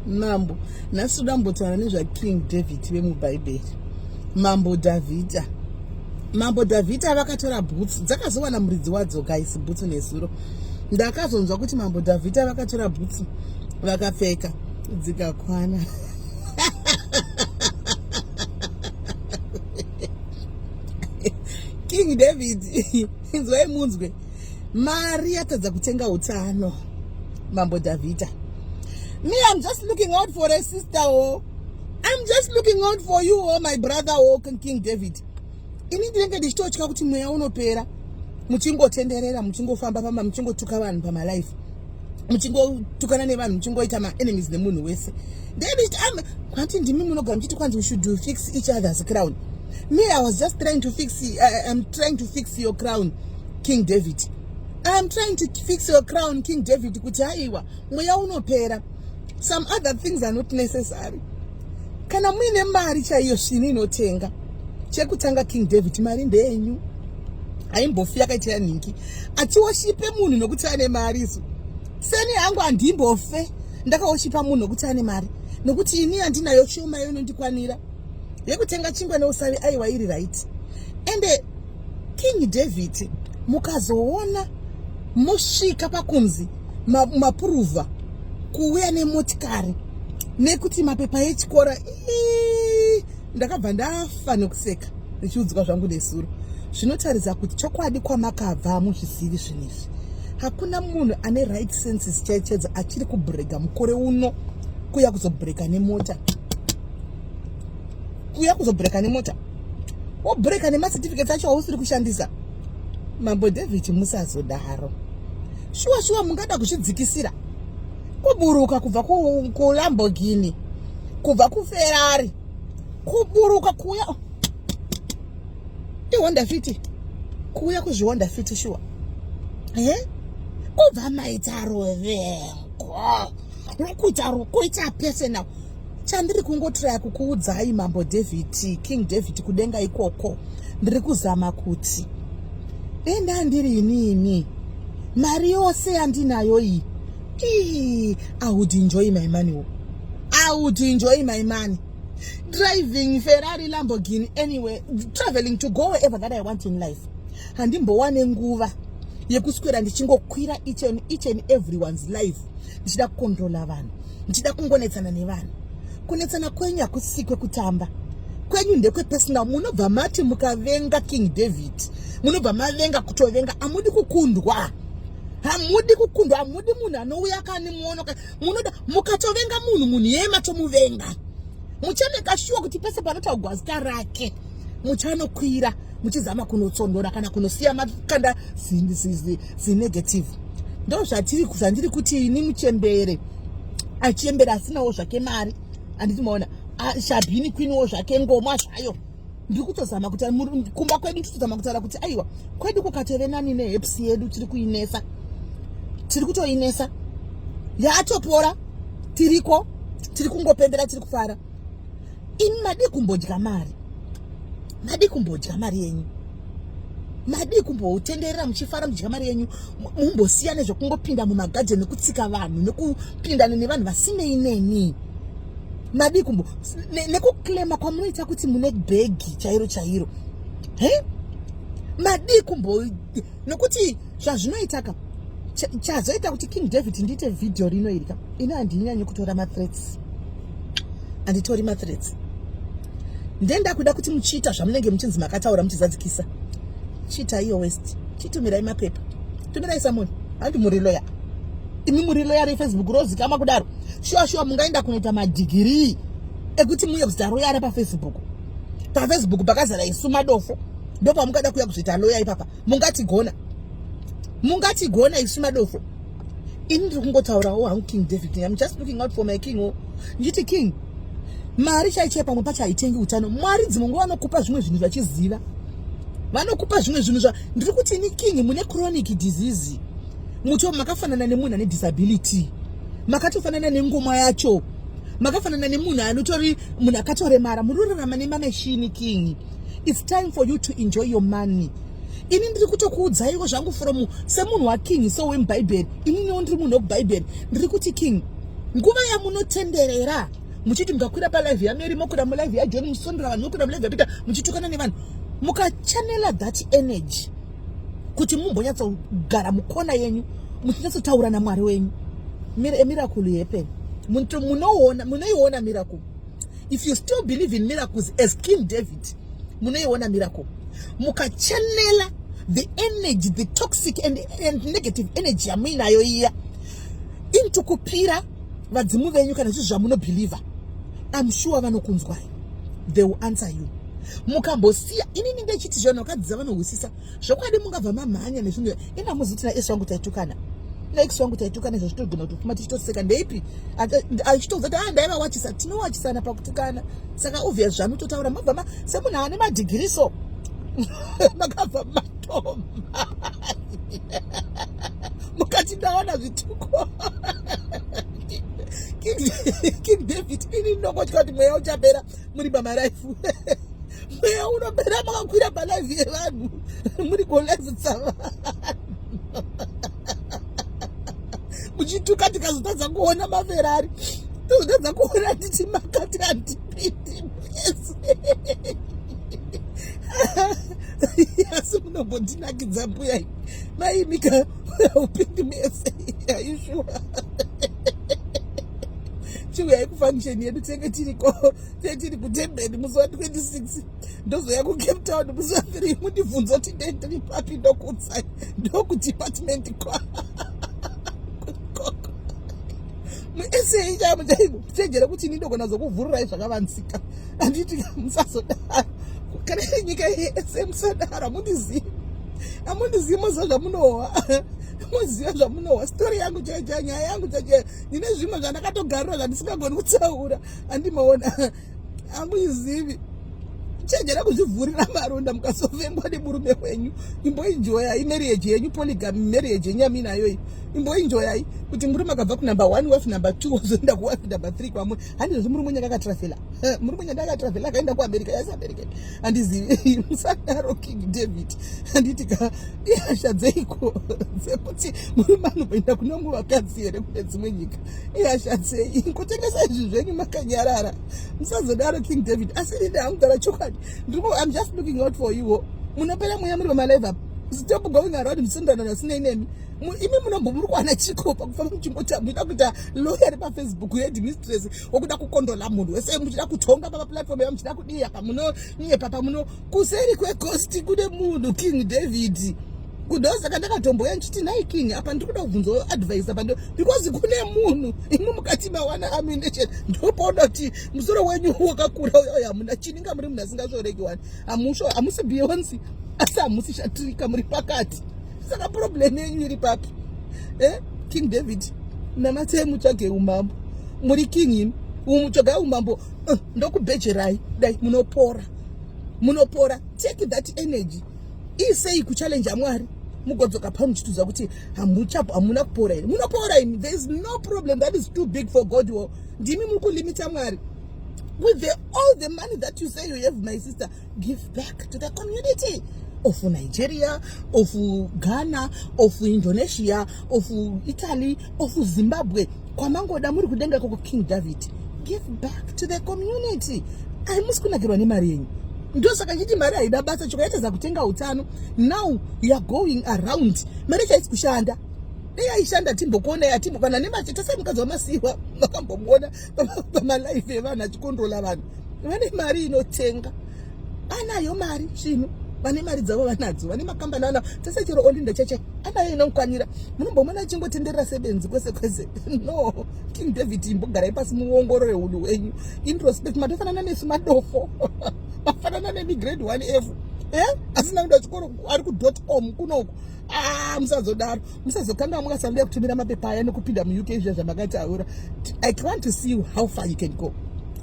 Mambo, nhasi toda kumbotaura nezvaKing David vemubhaibheri. Mambo Dhavhidha. Mambo Dhavhidha vakatora bhutsu dzakazowana muridzi wadzo guys, bhutsu nezuro. Ndakazonzwa kuti Mambo Dhavhidha vakatora bhutsu vakapfeka dzikakwana. King David, inzwai munzwe. Mari yatadza kutenga utano. Mambo Dhavhidha. Me, I'm just looking out for a sister, oh. I'm just looking out for you, oh, my brother, oh, King David. Ini ndinenge ndichitotya kuti mweya unopera muchingotenderera muchingofamba famba muchingotuka vanhu pamalife muchingotukana nevanhu muchingoita maenemies nemunhu wese. Then kwanti ndimi munogara muchiti kwanzi we should fix each other's crown. Me, I was just trying to fix, I'm trying to fix your crown, King David. I'm trying to fix your crown, King David, kuti haiwa mweya unopera. Some other things are not necessary. Kana muine mari chaiyo svini inotenga. Chekutanga King David, mari ndeyenyu. Haimbofi yakaitira nhingi. Atiwoshipe munhu nokuti ane mari isu. Seni hangu handimbofe ndakawoshipa munhu nokuti ane mari. Nokuti ini handinayo shoma inondikwanira. Yekutenga chingwa neusavi aiwa iri right. Ende King David mukazoona mosvika pakunzi mapuruvha kuuya nemotikari nekuti mapepa echikora, ndakabva ndafa nekuseka ndichiudzwa zvangu nesuro. Zvinotaridza kuti chokwadi kwamakabva muzvizivi zvinhu izvi. Hakuna munhu ane right senses chaichedzo achiri kubhurega mukore uno kuya kuzobhureka nemota, kuya kuzobhureka nemota, wobhureka nemacertificates acho ausiri kushandisa. Mambo David, musazodaro. Shuwa shuwa mungada kuzvidzikisira kuburuka kubva kuLamborghini, kubva kuFerrari, kuburuka kuuya iHonda Fit, kuuya kuzviHonda Fit shuwa e kubva maita ruvengo rokuita kuita personal. Chandiri kungotraya kukuudzai, Mambo David, King David, kudenga ikoko, ndiri kuzama kuti denda ndiri inini, mari yose yandinayo iyi, I would enjoy my money. I would enjoy my money driving Ferrari, Lamborghini, anyway, traveling to go wherever that I want in life. Handimbowane nguva yekuswera ndichingokwira each and everyone's life, ndichida kukontrola vanhu, ndichida kungonetsana nevanhu. Kunetsana kwenyu hakusisi kwekutamba, kwenyu ndekwepersonal. Munobva mati mukavenga King David, munobva mavenga kutovenga. Hamudi kukundwa, hamudi kukundwa, hamudi munhu anouya kani muono. Munoda mukatovenga munhu, munhu yeye matomuvenga, muchameka shuwa kuti pese panotaugwa zita rake muchanokwira muchizama kunotsondora kana kunosiya makanda zinegative. Ndo zvatiri zvandiri kuti ini muchembere achembere asinawo zvake mari, handiti maona shabhini kwiniwo zvake ngoma zvayo. Ndiri kutozama kuti kumba kwedu, titozama kutaura kuti aiwa, kwedu kukatove nani nehepsi yedu tiri kuinesa, tiri kutoinesa, yatopora, tiriko, tiri kungopembera, tiri kufara. Imi madi kumbodya mari, madi kumbodya mari yenyu, madi kumbotenderera muchifara muchidya mari yenyu, mumbosiya nezvekungopinda mumagadheni nekutsika vanhu nekupindana nevanhu vasinei neni. Madi kumbo nekuklema kwamunoita kuti mune bhegi chairo chairo, he madi kumbo, nekuti zvazvinoita ka chazoita kuti King David ndiite vhidhiyo rino iri ka, ini handinyanyi kutora mathreats, handitori mathreats. Ndenda kuda kuti muchiita zvamunenge muchinzi makataura muchizadzikisa. Chiita iyo west, chitumirai mapepa, tumirai summon. Handi muri lawyer imi? Muri lawyer reFacebook rozikama kudaro? Shuwa shuwa mungaenda kunoita madhigirii ekuti muye kuzita royara paFacebook? PaFacebook pakazara isu madofo, ndopamungada kuya kuzoita lawyer ipapa? Mungatigona, mungatigona isu madofo? Ini ndiri kungotaurawo hangu, King David. I'm just looking out for my king o. Ndichiti king, mari chaichai pamwe pacho haitengi utano. Mwari dzimwe nguva vanokupa zvimwe zvinhu vachiziva, vanokupa zvimwe zvinhu zva ndiri kuti ini king, mune chronic disease muto, makafanana nemunhu ane disability, makatofanana nengoma yacho, makafanana nemunhu anotori munhu akatoremara, muri kurarama nemameshini. King, it's time for you to enjoy your money. Ini ndiri kutokuudzaiwo zvangu from semunhu waking, so wemubhaibheri. Ininiwo ndiri munhu wekubhaibheri. Ndiri kuti, King, nguva yamunotenderera muchiti mukakwira palive yaMary, mokwira mulive yaJohn, musondera vanhu, mokwira mulive yaPeter, muchitukana nevanhu, mukachanela that energy kuti mumbonyatsogara mukona yenyu muchinyatsotaura naMwari wenyu, miracle happen. Munoona, munoiona miracle. If you still believe in miracles as King David, munoiona miracle. Mukachanela the energy, the toxic and negative energy yamuinayo iya into kupira vadzimu venyu kana zvinhu zvamunobhilivha, I'm sure vanokunzwai, they will answer you. Mukambosiya, inini ndechiti zvanhu vakadzidza vanohwisisa zvokwadi, mungabva mamhanya nezvinhu. Ina muzi tina ex wangu taitukana, na ex wangu taitukana, izvo zvitogona kutofuma tichitoseka. Ndeipi achitoudza kuti, "Ah, ndaivawachisa." Tinowachisana pakutukana, saka obvious zvamutotaura mabva ma semunhu ane madhigiri, so makabva matoma mukati ndaona zvituko. King David, ini ndongotya kuti mweya uchapera muri pamalive. Mweya unopera makakwira palive yevanhu, muri kulive dzavanhu muchituka, tikazotadza kuona maFerrari, tozotadza kuona titi makati handipindi mese. Asi munombondinakidza, mbuya maimika, haupindi mese, aishuwa. Chiuyai kufunction yedu, tenge tiriko, tiri kuDurban musi wa26. Ndozoya kuCape Town musi wa3. Mundibvunza kuti ndendiri papi, ndokutsai ndokudepartment kwakoko muSA chamo chaimo. Chenjere kuti ini ndogona zokuvhururai zvakavanzika, handiti? Musazodaro kana iri nyika yese, musadaro. Hamundizivi, hamundizivi. Moziva zvamunohwa, moziva zvamunohwa. Story yangu chaichai, nyaya yangu chaichai, ndine zvimwe zvandakatogarira zvandisingagoni kutaura, handimaona, hamuizivi. Chenjera kuzvivhurira maronda mukazovengwa nemurume wenyu. Imboenjoyai marriage yenyu, polygamy marriage yenyu yaminayoyi. Imboenjoyai kuti murume akabva kunumber one wife, number two, wazoenda kuwife number three kwamwe. Handizvozvo, murume wenyu akatravhela, murume wenyu akatravhela, akaenda kuAmerica, yasi America, handizivi. Musadaro, King David, handiti ka? Ihasha dzeiko dzekuti murume anomboenda kune vamwe vakadzi here kune dzimwe nyika? Ihasha dzei? Kutengesa izvi zvenyu makanyarara, musazodaro, King David. Asi ini hamugara chokwadi, I'm just looking out for you. Munopera mweya muri pamalive apa. Stop going around muchisenderana nasinei nemi. Imi munombo muri kuwana chiko pakufamba muchingota muchida kuita lawyer paFacebook, headmistress wokuda kukondola munhu wese, muchida kutonga pamaplatform ya, muchida kudii apa, munonyepa pamuno kuseri kwegosti kune munhu, King David. Kudosaka ndakatomboya ndichiti, "Nai King, apa ndiri kuda kubvunzawo advice apa," because kune munhu. Imwe mukati mawana ammunition, ndopaona kuti musoro wenyu wakakura uyo hamuna chininga, muri munhu asingasvoreki wani. Hamusi Beyonce, asi hamusi Shatrika, muri pakati. Saka problem yenyu iri papi, eh? King David, namatsei, mutsvage umambo. Muri king imi, umutsvagai umambo. Ndokubhejerai dai munopora, munopora. Take that energy, isei kuchallenge aMwari, mugodzoka pano muchitiudza kuti hamuna kupora here. Munopora imi. There is no problem that is too big for God. Wo ndimi muri kulimita Mwari with all the money that you say you have. My sister, give back to the community of Nigeria, of Ghana, of Indonesia, of Italy, of Zimbabwe, kwamangoda muri kudenga koko. King David, give back to the community. Haimusi kunakirwa nemari yenyu. Ndosaka chiti mari haida basa, chikaitadza kutenga utano. Now you are going around, mari chaisi kushanda. Dei aishanda timbokuonai, atimbo kana nemachita mukadzi waMasiwa makambomuona pamalive evanhu achikontrola vanhu vane mari inotenga. Anayo mari svinu, vane mari dzavo vanadzo, vane makambani anawo tese. Chero Olinda cheche anayo inokwanira, munombomuona achingotenderera sebenzi kwese kwese. No, King David, imbogarai pasi muongorore unhu hwenyu, introspect. Matofanana nesu madofo, mafanana nemi grade 1 F, eh? Asina kuenda chikoro, ari kudot com kunoku. Ah, musazodaro, musazokanga mukasamuda kutumira mapepa aya nekupinda muUK zviya zvamakataura. I want to see how far you can go.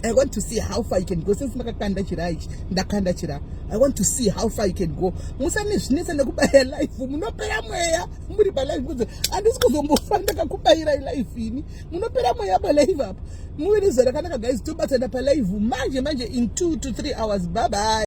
I want to see how far you can go. Since makakanda chira ichi, ndakanda chira, I want to see how far you can go. Musanezvinetsa nekubaya live, munopera mweya muri palive. Kunze handisi kuzombofa ndakakubayirai live ini, munopera mweya palive apa. Muve nezuva rakanaka, guys. Tobatana palive manje manje in 2 to 3 hours. Bye bye.